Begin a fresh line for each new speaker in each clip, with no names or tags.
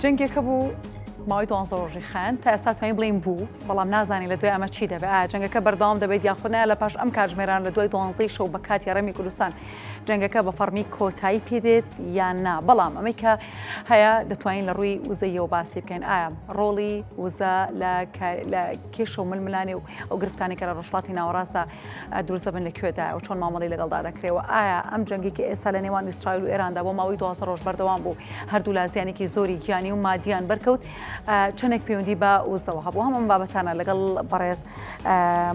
جەنگێک هەبوو ماوەی دوانزە ڕۆژی خایاند، تا ئێستا توانین بڵێین بوو، بەڵام نازانین لە دوای ئەمە چی دەبێت، ئایا جەنگەکە بەردەوام دەبێت یاخود نا، لە پاش ئەم کاتژمێرانە لە دوای دوانزەی شەو بە کاتی هەرێمی کوردستان جەنگەکە بە فەڕمی کۆتایی پێدێت یان نا، بەڵام ئەمەی کە هەیە دەتوانین لە ڕووی وزەیەوە باسی بکەین، ئایا ڕۆڵی وزە لە کێشە و ململانێ و ئەو گرفتانەی کە لە ڕۆژهەڵاتی ناوەڕاستدا دروست دەبن لە کوێدایە و چۆن مامەڵەی لەگەڵدا دەکرێت و ئایا ئەم جەنگی کە ئێستا لە نێوان ئیسرائیل و ئێراندا بۆ ماوەی 12 ڕۆژ بەردەوام بوو هەردوولا زیانێکی زۆری گیانی و مادیان بەرکەوت چەندێک پەیوەندی بە وزەوە هەبوو هەم ئەم بابەتانە لەگەڵ بەڕێز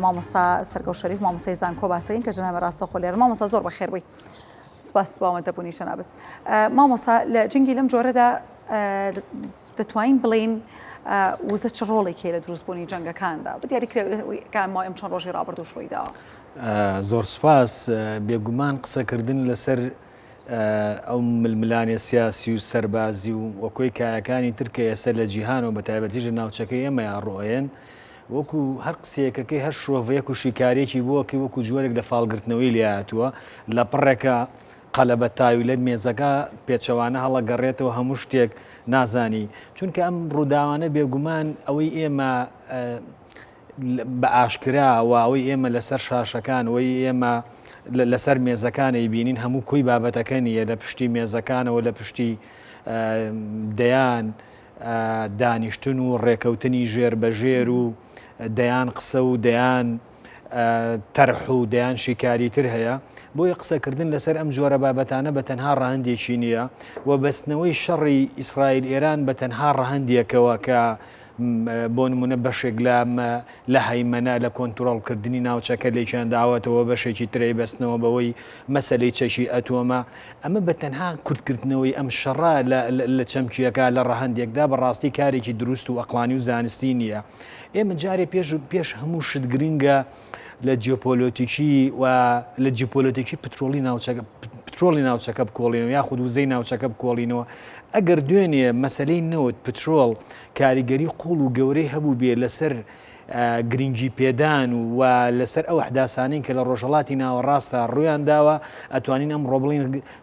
مامۆستا سەرگەو شەریف مامۆستای زانکۆ باسەکەین کە جەنابی ڕاستەوخۆ لێرە مامۆستا زۆر بەخێر بووی سپاس بۆ ئامادەبوونی جەنابت مامۆستا لە جەنگی لەم جۆرەدا دەتوانین بڵێین وزە چ ڕۆڵێکی هەیە لە دروستبوونی جەنگەکاندا بە دیاریکراوی ماوەی ئەم چەند ڕۆژی ڕابردووش ڕوویداوە؟
زۆر سوپاس. بێگومان قسەکردن لەسەر ئەو ململانێ سیاسی و سەربازی و وەکۆی کایەکانی تر کە ئێستا لە جیهان و بە تایبەتیش لە ناوچەکەی ئێمەیان ڕۆیەن وەکو هەر قسەیەکەکەی هەر شرۆڤەیەک و شیکارێکی بووەکەی وەکو جۆرێک لە فاڵگرتنەوەی لێهاتووە لە پڕێکە قەلەبە تاویلە مێزەکە پێچەوانە هەڵەگەڕێتەوە هەموو شتێک نازانی چونکە ئەم ڕووداوانە بێگومان ئەوەی ئێمە بە ئاشکرا و ئەوەی ئێمە لەسەر شاشەکان وەی ئێمە لەسەر مێزەکانی بینین هەموو کۆی بابەتەکە نییە لە پشتی مێزەکانەوە لە پشتی دەیان دانیشتن و ڕێکەوتنی ژێر بەژێر و دەیان قسە و دەیان تەرح و دەیان شیکاری تر هەیە، بۆیە قسەکردن لەسەر ئەم جۆرە بابەتانە بە تەنها ڕەهەندێکی نییە و بەستنەوەی شەڕی ئیسرائیل ئێران بە تەنها ڕەهەندێکەوە کە بۆ نمونە بەشێک لە لە هەیمەنە لە کۆنتترۆڵکردنی ناوچەکە لێکیان داوەتەوە بەشێکی ترەی بەستنەوە بەوەی مەسلەی چەکی ئەتۆمە ئەمە بە تەنها کورتکردنەوەی ئەم شەڕە لە چەمکیەکە لە ڕەهەندێکدا بەڕاستی کارێکی دروست و ئەقلانی و زانستی نییە. ئێمە جارێ پێش پێش هەموو شت گرنگە لە جیۆپۆلۆتیکی و لە جیۆپۆلۆتیکی پترۆلی ناوچەکە پترۆلی ناوچەکە بکۆڵینەوە یاخود وزەی ناوچەکە بکۆڵینەوە ئەگەر دوێنێ مەسلەی نەوت پترۆڵ کاریگەری قوڵ و گەورەی هەبوو بێ لەسەر گرنگی پێدان و لەسەر ئەو ئەحداسانین کە لە ڕۆژهڵاتی ناوەڕاستە ڕویان داوە ئەتوانین ئەم ڕۆبڵین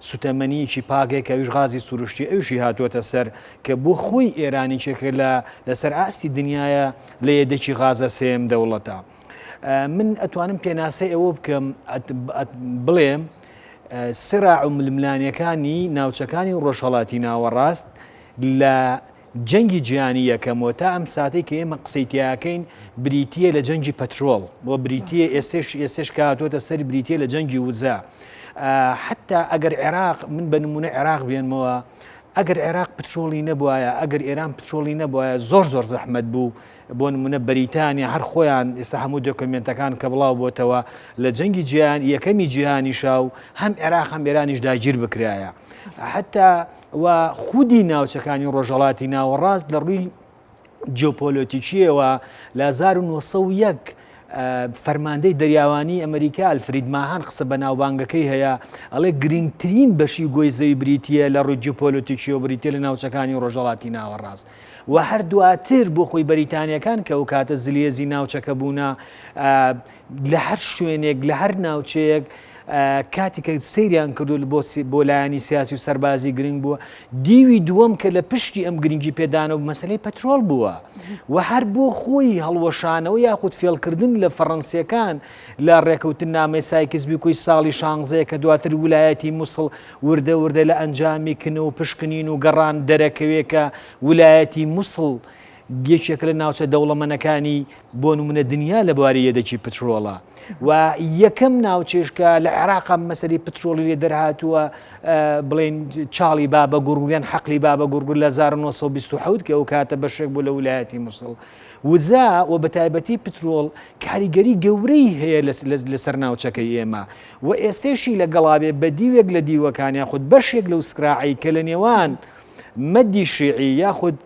سوتەمەنیەکی پاکێک ئەویش غازی سروشتی ئەوشی هاتووەتە سەر کە بۆ خۆی ئێران یەکێکە لە لەسەر ئاستی دنیاە لە یەدەکی غازە سێم دەوڵەتە. من ئەتوانم پێناسەی ئەوە بکەم بڵێم سراع و ململانەکانی ناوچەکانی ڕۆژهڵاتی ناوەڕاست لە جەنگی جیهانی یەکەمەوە تا ئەم ساتەی کە ئێمە قسەی تیاکەین بریتە لە جەنگی پەترۆڵ بۆ بریتە ئێسش ئێسش کاتۆتە سەر بریتە لە جەنگی وزە حتا ئەگەر عێراق من بە نمونە عێراق بێنمەوە ئەگەر عێراق پترۆڵی نەبوایە، ئەگەر ئێران پترۆڵی نەبوایە زۆر زۆر زەحمەت بوو، بۆ نمونە بەریتانیا هەر خۆیان ئێستا هەموو دۆکۆمێنتەکان کە بڵاو بۆتەوە لە جەنگی جیهان یەکەمی جیهانیشا و هەم عێراق هەم ئێرانیش داگیر بکرایە حتا و خودی ناوچەکانی ڕۆژهەڵاتی ناوەڕاست لە ڕووی جیۆپۆلۆتیکییەوە لە 1901 فەرماندەی دەریاوانی ئەمریکا ئەلفرید ماهان قسە بەناوبانگەکەی هەیە ئەڵێ گرنگترین بەشی گۆی زەوی بریتە لە ڕووی جیۆپۆلۆتیکیەوە بریتە لە ناوچەکانی ڕۆژهەڵاتی ناوەڕاست و هەر دواتر بۆ خۆی بەریتانیەکان کە ئەو کاتە زلێزی ناوچەکە بوونە لە هەر شوێنێک لە هەر ناوچەیەک کاتی کە سەیریان کردو بۆ بۆ لایەنی سیاسی و سەربازی گرنگ بووە دیوی دووەم کە لە پشتی ئەم گرنگی پێدانە و مەسلەی پەترۆل بووە و هەر بۆ خۆی هەڵوەشانەوە یاخود فێڵکردن لە فەڕەنسیەکان لە ڕێکەوتن نامەی سایکس بیکۆی ساڵی شانزەیە کە دواتر ولایەتی موسڵ وردە وردە لە ئەنجامی کنە و پشکنین و گەڕان دەرەکەوێ کە ولایەتی موسڵ یەکێکە لە ناوچە دەوڵەمەنەکانی بۆ نمونە دنیا لە بواری یەدەکی پترۆڵە و یەکەم ناوچێش کە لە عێراق مەسەری پترۆڵی لێ دەرهاتووە بڵین چاڵی بابە گوڕگویان حەقلی بابە گوڕگور لە 1927 کە ئەو کاتە بەشێک بوو لە ولایەتی موسڵ وزە و بە تایبەتی پترۆڵ کاریگەری گەورەی هەیە لەسەر ناوچەکەی ئێمە و ئێستێشی لە گەڵابێ بە دیوێک لە دیوەکان یاخود بەشێک لەو سکراعی کە لە نێوان مەدی شیعی یاخود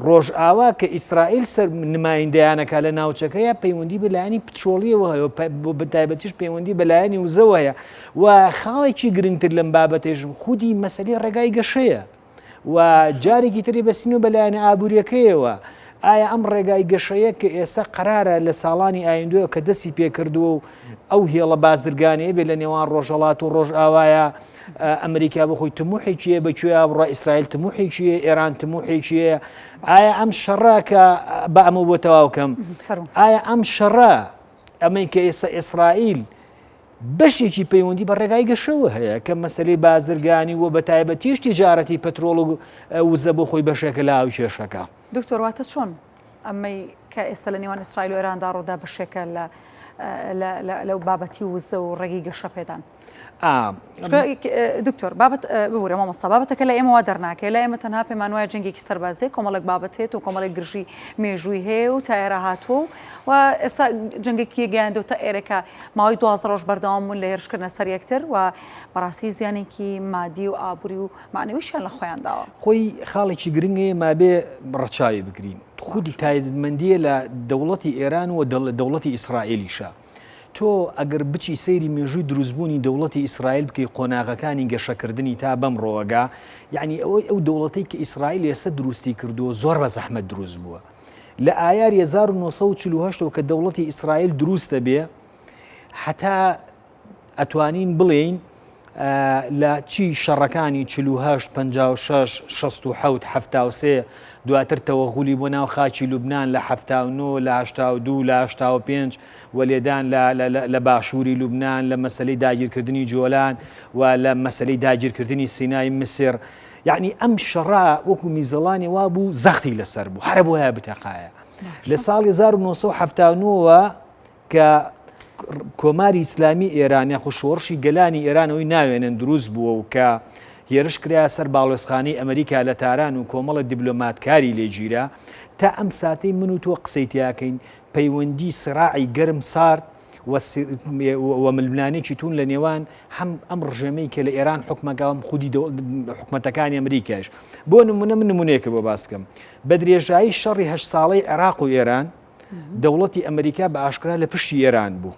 ڕۆژئاوا کە ئیسرائیل سەر نمایندەیانەکە لە ناوچەکەیە پەیوەندی بە لایەنی پترۆڵیەوە هەیە و بە تایبەتیش پەیوەندی بە لایەنی وزەوە هەیە و خاڵێکی گرنگتر لەم بابەتێژم خودی مەسەلەی ڕێگای گەشەیە و جارێکی تری بەسین و بە لایەنە ئابوووریەکەیەوە ئایا ئەم ڕێگای گەشەیە کە ئێستا قەرارە لە ساڵانی ئایندووە کە دەستی پێکردووە و ئەو هێڵە بازرگانەیە بێ لە نێوان ڕۆژهەڵات و ڕۆژئاوایە ئەمریکا بۆ خۆی تموحێکی هەیە بە کوێ بڕە ئیسرائیل تموحێکی هەیە ئێران تموحێکی هەیە ئایا ئەم شەڕە کە بە ئەمە بۆ تەواوکەم ئایا ئەم شەڕە ئەمەی کە ئێستا ئیسرائیل بەشێکی پەیوەندی بە ڕێگای گەشەوە هەیە کە مەسلەی بازرگانی و بە تایبەتیش تیجارەتی پەترۆڵ و وزە بۆ خۆی بەشێکە لە ئاو کێشەکە.
دکتۆر واتە چۆن ئەمەی کە ئێستا لە نێوان ئیسرائیل و ئێراندا ڕوودا بەشێکە لە لەو بابەتی وزە و ڕێگەی گەشە پێدان؟ دکتۆر بابەت ببورە مامۆستا بابەتەکە لە ئێمەوە دەرناکەێت لە ئێمە تەنها پێمان وایە جەنگێکی سەربازی کۆمەڵێک بابەت هەیە و کۆمەڵێک گرژی مێژووی هەیە و تا ئێرە هاتووە و ئێستا جەنگێکی گەیاندۆتە ئێرەکە ماوەی 12 ڕۆژ بەردەوام بوون لە هێرشکردنە سەر یەکتر و بەڕاستی زیانێکی مادی و ئابووری و معنەویشیان لە خۆیان داوە.
خۆی خاڵێکی گرنگەیە مابێ ڕەچاوی بگرین خودی تایبەتمەندیە لە دەوڵەتی ئێران و دەوڵەتی ئیسرائیلیشە. تۆ ئەگەر بچی سەیری مێژووی دروستبوونی دەوڵەتی ئیسرائیل بکەی قۆناغەکانی گەشەکردنی تا بەمڕۆوەگا یعنی ئەوەی ئەو دەوڵەتەی کە ئیسرائیل ئێستا دروستی کردووە زۆر بە زەحمەت دروست بووە لە ئایاری 1948 کە دەوڵەتی ئیسرائیل دروست دەبێ هەتا ئەتوانین بڵێین لە چی شەڕەکانی 48 56 67 73 دواتر تەوەغولی بۆ ناو خاکی لوبناان لە 79 لە 82 لە 85 و لێدان لە باشووری لوبناان لە مەسلەی داگیرکردنی جۆلان و لە مەسلەی داگیرکردنی سینای مسر یعنی ئەم شەڕە وەکو میزەڵانی وا بوو زەختی لەسەر بوو هەرە بۆیە بتەقایە لە ساڵی 1970ەوە کە کۆماری ئیسلامی ئێران یاخود شۆڕشی گەلانی ئێرانەوەی ناوێنن دروست بووە و کە هێرش کرایە سەر باڵوێزخانەی ئەمریکا لە تاران و کۆمەڵە دیبلۆماتکاری لێگیرا تا ئەم ساتەی من و تۆ قسەی تیاکەین پەیوەندی سراعی گەرم سارد و ململانێکی تون لە نێوان هەم ئەم ڕژێمەی کە لە ئێران حکومەکەم خودی حکومەتەکانی ئەمریکاش بۆ نمونە من نمونەیەکە بۆ باسکەم بە درێژایی شەڕی هەشت ساڵەی عێراق و ئێران دەوڵەتی ئەمریکا بە ئاشکرا لە پشتی ئێران بوو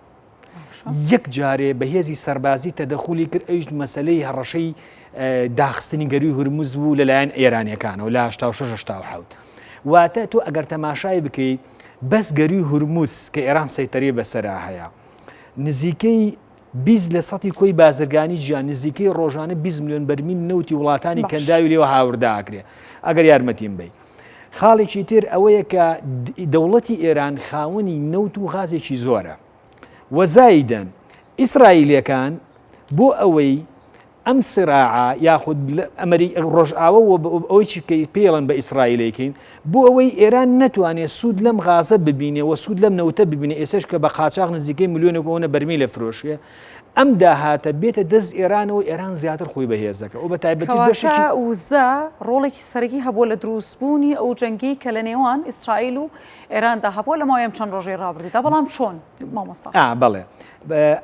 یەک جارێ بە هێزی سەربازی تەدەخولی کرد ئەویش مەسلەی هەڕەشەی داخستنی گەروی هورمز بوو لەلایەن ئێرانەکانەوە لە 1970 واتە تۆ ئەگەر تەماشای بکەیت بەس گەروی هورمز کە ئێران سەیتەری بەسەرا هەیە نزیکەی 20 لە سەتی کۆی بازرگانی جیان نزیکەی ڕۆژانە 20 میلیۆن بەرمیل نەوتی وڵاتانی کەنداوی لێوە هاورداکرێ ئەگەر یارمەتیم بی. خاڵێکی تر ئەوەیە کە دەوڵەتی ئێران خاوەنی نەوت و غازێکی زۆرە و زایدەن ئیسرائیلەکان بۆ ئەوەی ئەم سراعە یاخود ئەمەری ڕۆژئاوە و ئەوەی پێڵەن بە ئیسرائیلەکەین بۆ ئەوەی ئێران نەتوانێت سوود لەم غازە ببینێ و سوود لەم نەوتە ببینێ ئێسش کە بە قاچاغ نزیکەی ملیۆنێک ئەوەنە بەرمیل لە فرۆشێ ئەم داهاتە بێتە دەست ئێرانەوە ئێران زیاتر خۆی بەهێز دەکا و بە تایبەتی بەشێکی
کەواتە وزە ڕۆڵێکی سەرەکی هەبووە لە دروستبوونی ئەو جەنگەی کە لە نێوان ئیسرائیل و ئێراندا هەبووە لە ماوەی ئەم چەند ڕۆژەی ڕابردوودا، بەڵام چۆن مامۆستا؟
ئا بەڵێ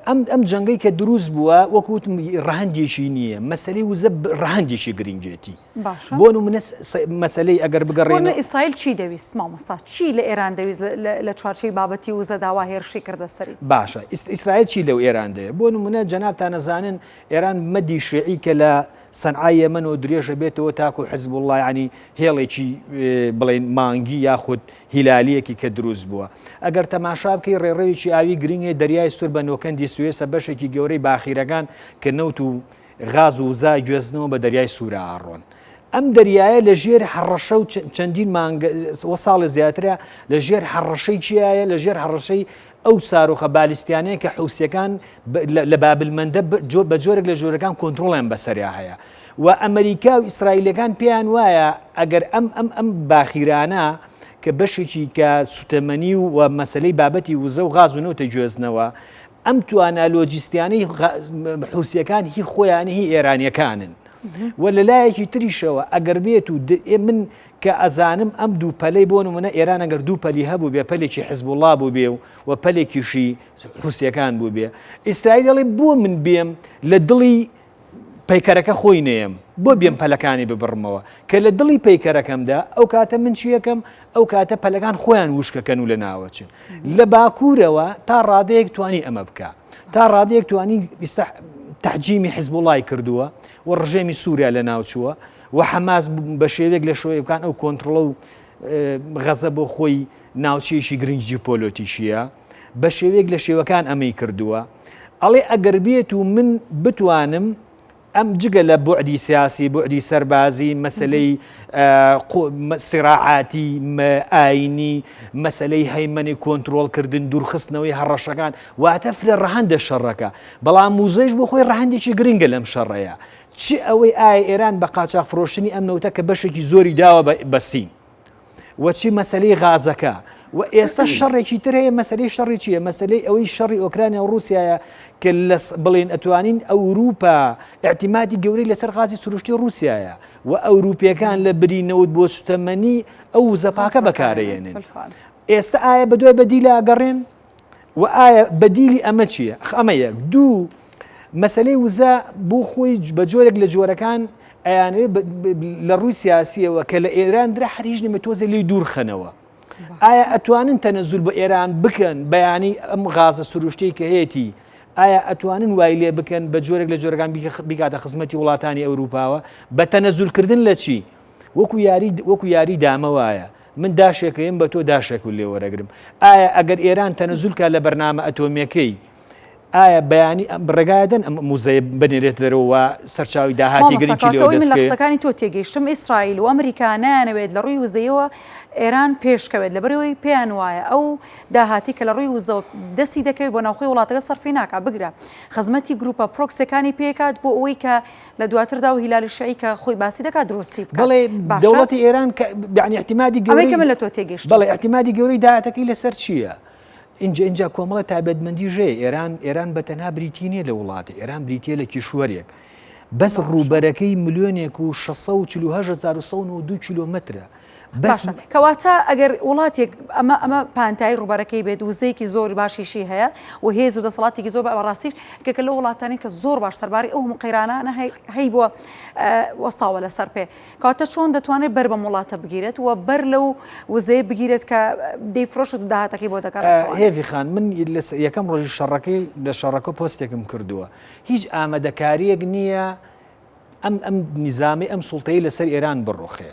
ئەم ئەم جەنگەی کە دروست بووە وەکو وتم ڕەهەندێکی نییە مەسەلەی وزە ڕەهەندێکی گرنگێتی.
باشە
بۆ نمونە مەسەلەی ئەگەر بگەڕێینەوە.
ئیسرائیل چی دەویست مامۆستا؟ چی لە ئێران دەویست لە چوارچێوەی بابەتی وزەدا وا هێرشی کردە سەری؟
باشە ئیسرائیل چی لەو ئێران دەوێت؟ بۆ نمونە جەنابتان ئەزانن ئێران مەدی شیعی کە لە سەنعای یەمەنەوە درێژە بێتەوە تاکو حزبوڵڵا یانی هێڵێکی بڵێن مانگی یاخود هیلالیەکی کە دروست بووە ئەگەر تەماشا بکەی ڕێڕەوێکی ئاوی گرنگێ دەریای سوور بە نۆکەندی سوێسە بەشێکی گەورەی باخیرەکان کە نەوت و غاز و وزە گوێزنەوە بە دەریای سوورا ئەڕۆن. ئەم دەریایە لە ژێر هەڕەشە و چەندین مانگ و ساڵە زیاترە لە ژێر هەڕەشەی چیایە لە ژێر هەڕەشەی ئەو ساروخە بالیستیانەیە کە حوسیەکان لە بابلمەندە بە جۆرێک لە جۆرەکان کۆنتترۆڵیان بەسەریا هەیە و ئەمریکا و ئیسرائیلەکان پێیان وایە ئەگەر ئەم ئەم ئەم باخیرانە کە بەشێکی کە سوتەمەنی و مەسلەی بابەتی وزە و غاز و نەوتە گوێزنەوە ئەم توانا لۆجیستیانەی حوسیەکان هی خۆیان هی ئێرانیەکانن و لە لایەکی تریشەوە ئەگەر بێت و من کە ئەزانم ئەم دوو پەلەی بۆ نمونە ئێران ئەگەر دوو پەلی هەبوو بێ پەلێکی حزبوڵا بوو بێ و پەلێکیشی حوسیەکان بوو بێ ئیسرائیل ئەڵێ بۆ من بێم لە دڵی پەیکەرەکە خۆی نەیەم بۆ بێم پەلەکانی ببڕمەوە کە لە دڵی پەیکەرەکەمدا ئەو کاتە من چیەکەم ئەو کاتە پەلەکان خۆیان وشکەکەن و لە ناوەچن لە باکوورەوە تا ڕادەیەک توانی ئەمە بکە تا ڕادەیەک توانی تحجیمی حزبوڵای کردووە و ڕژێمی سووریا لە ناوچووە و حەماس بە شێوەیەک لە شۆیەکان ئەو کۆنتترۆڵ و غەزە بۆ خۆی ناوچەیەکی گرنگ جیۆپۆلۆتیکیە بە شێوەیەک لە شێوەکان ئەمەی کردووە ئەڵێ ئەگەر بێت و من بتوانم. ئەم جگە لە بوعدی سیاسی، بوعدی سەربازی، مەسەلەی سیراعاتی ئاینی، مەسەلەی هەیمەنەی کۆنترۆڵکردن، دوورخستنەوەی هەڕەشەکان، واتە فرە ڕەهەندە شەڕەکە. بەڵام وزەیش بۆ خۆی ڕەهەندێکی گرنگە لەم شەڕەیە. چ ئەوەی ئایا ئێران بە قاچاخ فرۆشتنی ئەم نەوتە کە بەشێکی زۆری داوە بە سین، و چی مەسەلەی غازەکە و ئێستا شەڕێکی تر هەیە مەسەلەی شەڕی چییە مەسەلەی ئەوەی شەڕی ئۆکرانیا و ڕووسایە کە لە بڵێن ئەتوانین ئەوروپا اعتیمادی گەورەی لەسەر غازی سروشتی ڕووسایە و ئەوروپیەکان لە بری نەوت بۆ سوتەمەنی ئەو وزە پاکە بەکارەیەنن ئێستا ئایا بەدوای بەدیلا گەڕێن و ئایا بەدیلی ئەمە چییە ئەمە یەک دوو مەسلەی وزە بۆ خۆی بە جۆرێک لە جۆرەکان ئەیانەوێ لە ڕووی سیاسیەوە کە لە ئێران درا هەر هیچ نەبێت تۆزێ لێی دوور خەنەوە ئایا ئەتوانن تەنەزول بە ئێران بکەن بەیانی ئەم غازە سروشتەی کە هەیەتی ئایا ئەتوانن وای لێ بکەن بە جۆرێک لە جۆرەکان بیکاتە خزمەتی وڵاتانی ئەوروپاوە بە تەنەزولکردن لە چی وەکو یاری وەکو یاری دامە وایە من داشێکەکەیم بە تۆ داشێک و لێوەرەگرم ئایا ئەگەر ئێران تەنەزولکە لە بەرنامە ئەتۆمیەکەی ئایا بەیانی ئەم ڕێگایە دەن ئەم موزەیە بنێرێت دەرەوە و سەرچاوی داهاتی
مامۆستا
گرنگی
کەواتە
لێوە
ئەوەی من
دەست
لە
بکەوێ؟
قسەکانی تۆ تێگەیشتم ئیسرائیل و ئەمریکا نایانەوێت لە ڕووی وزەیەوە ئێران پێشکەوێت لەبەرئەوەی پێیان وایە ئەو داهاتی کە لە ڕووی وزەوە دەستی دەکەوێت بۆ ناوخۆی وڵاتەکە سەرفی ناکات بگرە خزمەتی گروپە پرۆکسەکانی پێکات بۆ ئەوەی کە لە دواتردا و هیلالی شیعی کە خۆی باسی دەکات دروستی بکات
بەڵێ
باشە
دەوڵەتی ئێران کە یعنی احتیمادی
ئەوەی
گەورەی
کە من لە تۆ تێگەیشتم
بەڵێ احتیمادی گەورەی داهاتەکەی لەسەر چییە؟ ئینجا ئینجا کۆمەڵە تایبەتمەندی ژەیە ئێران ئێران بە تەنها بریتی نییە لە وڵاتی ئێران بریتە لە کیشوەرێک بەس ڕووبەرەکەی ملیۆنێک و 648,192 کیلۆمەترە بەس
باشە کەواتە ئەگەر وڵاتێک ئەمە ئەمە پانتایی ڕووبەرەکەی بێت وزەیەکی زۆر باشیشی هەیە و هێز و دەسەڵاتێکی زۆر بە ڕاستیش کە لە وڵاتانی کە زۆر باش سەرباری ئەو هەموو قەیرانانە هەی بووە وەستاوە لەسەر پێ کەواتە چۆن دەتوانێت بەر بەم وڵاتە بگیرێت و بەر لەو وزەیە بگیرێت کە دەیفرۆشت و داهاتەکەی بۆ دەگەڕێتەوە؟
هێڤی خان من یەکەم ڕۆژی شەڕەکەی لە شەڕەکە پۆستێکم کردووە هیچ ئامادەکاریەک نییە ئەم ئەم نیزامی ئەم سوڵتەی لەسەر ئێران بڕوخێ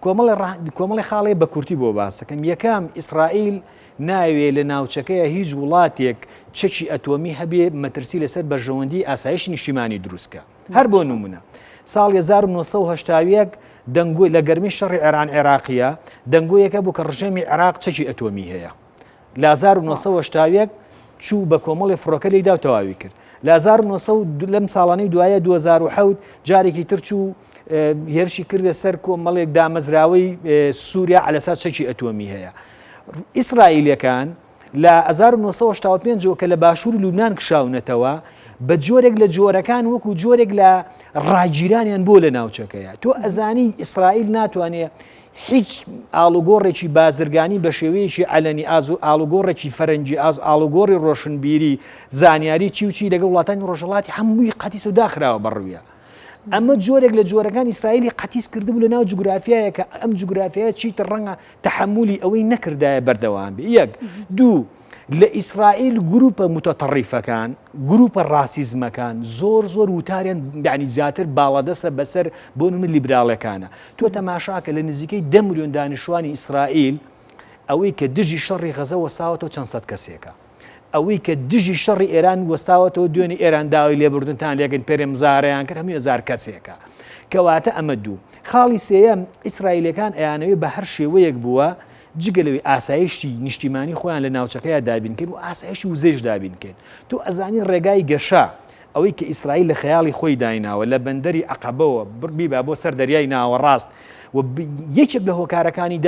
کۆمەڵی خاڵێ بە کورتی بۆ باسەکەم یەکەم ئیسرائیل ناوێ لە ناوچەکەیە هیچ وڵاتێک چەکی ئەتۆمی هەبێ مەترسی لەسەر بەرژەوەندی ئاسایش نیشتیمانی دروستکە هەر بۆ نمونە ساڵی 1981 دەنگۆی لە گەرمی شەڕی عێران عێراقیە دەنگۆیەکە بوو کە ڕژێمی عێراق چەکی ئەتۆمی هەیە لە 1981 چوو بە کۆمەڵی فڕۆکە لێدا و تەواوی کرد لە 1900 لەم ساڵانەی دوایە 2007 جارێکی تر چوو هێرشی کردە سەر کۆمەڵێک دامەزراوەی سووریا عەلەسا چەکی ئەتۆمی هەیە ئیسرائیلەکان لە 1985 ەوە کە لە باشووری لوبناان کشاونەتەوە بە جۆرێک لە جۆرەکان وەکو جۆرێک لە ڕاگیرانیان بۆ لە ناوچەکەیە تۆ ئەزانی ئیسرائیل ناتوانێت هیچ ئاڵوگۆڕێکی بازرگانی بە شێوەیەکی عەلەنی ئاز و ئاڵوگۆڕێکی فەرەنگی ئاز ئاڵوگۆڕی ڕۆشنبیری زانیاری چی و چی لەگەڵ وڵاتانی ڕۆژهەڵاتی هەمووی قەتیس و داخراوە بەڕوویە ئەمە جۆرێک لە جۆرەکان ئیسرائیلی قەتیس کردبوو لە ناو جوگرافیایە کە ئەم جوگرافیایە چیتر ڕەنگە تەحەمولی ئەوەی نەکردایە بەردەوام بێ یەک دوو لە ئیسرائیل گروپە متەتەڕیفەکان گروپە ڕاسیزمەکان زۆر زۆر وتاریان یعنی زیاتر باڵادەسە بەسەر بۆ نمونە لیبراڵەکانە تۆ تەماشاکە لە نزیکەی دە ملیۆن دانیشتوانی ئیسرائیل ئەوەی کە دژی شەڕی غەزە وەساوەتەوە چەند سەد کەسێکە ئەوەی کە دژی شەڕی ئێران وەستاوەتەوە دوێنێ ئێران داوای لێبوردنتان لێکرد پێرێ مزاهەرەیان کرد هەمووی هەزار کەسێکە کەواتە ئەمە دوو خاڵی سێیەم ئیسرائیلەکان ئەیانەوێ بە هەر شێوەیەک بووە جگە لەوەی ئاسایشتی نیشتیمانی خۆیان لە ناوچەکەیا دابینکەن و ئاسایشی وزەیش دابینکەن تۆ ئەزانی ڕێگای گەشە ئەوەی کە ئیسرائیل لە خەیاڵی خۆی دایناوە لە بەندەری عەقەبەوە بیبا بۆ سەر دەریای ناوەڕاست و یەکێک لە هۆکارەکانی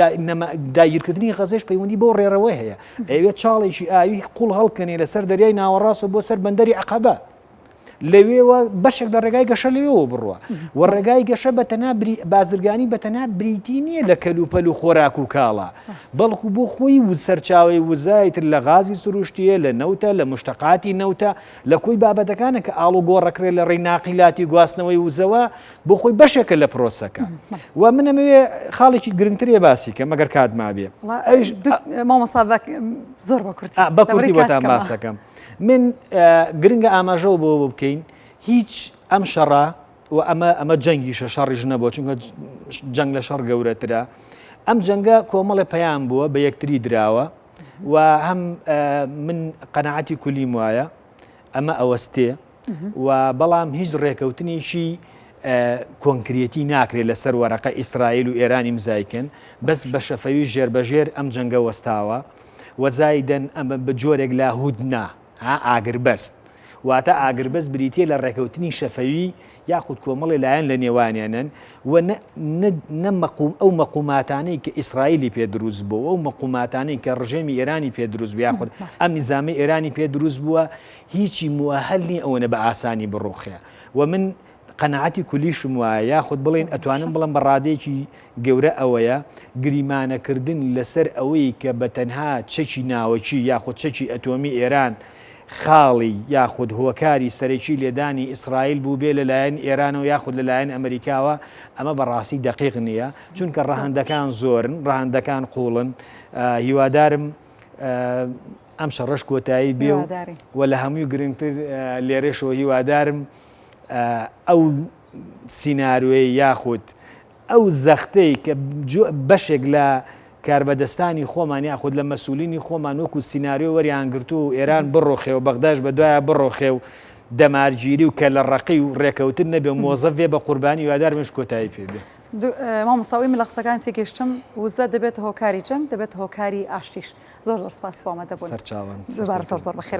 داگیرکردنی غەزەش پەیوەندی بەو ڕێڕەوە هەیە ئەوێ چاڵێکی ئاوی قوڵ هەڵکەنێ لەسەر دەریای ناوەڕاست و بۆ سەر بەندەری عەقەبە لەوێوە بەشێک لە ڕێگای گەشە لەوێوە بڕوە و ڕێگای گەشە بە تەنها بازرگانی بە تەنها بریتی نییە لە کەلوپەل و خۆراک و کاڵا بەڵکو بۆ خۆی و سەرچاوی وزای تر لە غازی سروشتیە لە نەوتە لە مشتقاتی نەوتە لە کۆی بابەتەکانە کە ئاڵوگۆڕەکرێ لە ڕێی ناقیلاتی گواستنەوەی وزەوە بۆ خۆی بەشێکە لە پرۆسەکە و من ئەمەوێ خاڵێکی گرنگترێ باسی کە مەگەر کات مابێ
مامۆستا زۆر بە کورتی
بە کورتی بۆتان باسەکەم من گرنگە ئاماژەوە بۆ بکەین هیچ ئەم شەڕە و ئەمە ئەمە جەنگیشە شەڕیش نەبووە چونکە جەنگ لە شەڕ گەورەترە ئەم جەنگە کۆمەڵێ پەیام بووە بە یەکتری دراوە و هەم من قەنەعەتی کولیم وایە ئەمە ئەوەستێ. و بەڵام هیچ ڕێکەوتنێکی کۆنکرێتی ناکرێت لەسەر وەرەقە ئیسرائیل و ئێرانی مزایکن بەس بە شەفەوی ژێربەژێر ئەم جەنگە وەستاوە و زایدەن ئەمە بە جۆرێک لە هودنا ها ئاگربەست واتە ئاگربەست بریتیە لە ڕێکەوتنی شەفەوی یاخود کۆمەڵی لایەن لە نێوانیانن و نە مەقوم ئەو مەقوماتانەی کە ئیسرائیلی پێ دروست بوو ئەو مەقوماتانەی کە ڕژێمی ئێرانی پێ دروست بوو یاخود ئەم نیزامی ئێرانی پێ دروست بووە هیچی موەهەل نیە ئەوەنە بە ئاسانی بڕوخێ و من قەناعەتی کولیشم وایە یاخود بڵێن ئەتوانم بڵم بە ڕادەیەکی گەورە ئەوەیە گریمانەکردن لەسەر ئەوەی کە بە تەنها چەکی ناوەکی یاخود چەکی ئەتۆمی ئێران خاڵی یاخود هۆکاری سەرەکی لێدانی ئیسرائیل بووبێ لەلایەن ئێرانەوە یاخود لەلایەن ئەمریکاوە ئەمە بەڕاستی دەقیق نییە چونکە ڕەهەندەکان زۆرن ڕەهەندەکان قوڵن هیوادارم ئەم شەڕەش کۆتایی بێ و لە هەمووی گرنگتر لێرەشەوە هیوادارم ئەو سیناریۆی یاخود ئەو زەختەی کە بەشێک لە کاربەدەستانی خۆمان یاخود لە مەسولینی خۆمان وەکو سیناریۆ وەریان گرتووە و ئێران بڕۆخێ و بەغداش بە دوایە بڕۆخێ و دەمارگیری و کەلەڕەقی و ڕێکەوتن نەبێ و مۆزەف بێ بە قوربانی هیوادارمش کۆتایی پێ بێ.
مامۆستا ئەوەی من لە قسەکان تێگەیشتم وزە دەبێتە هۆکاری جەنگ دەبێتە هۆکاری ئاشتیش زۆر زۆر سپاس بۆ ئامادەبوون.
سەرچاوەن.
دووبارە زۆر زۆر بەخێر.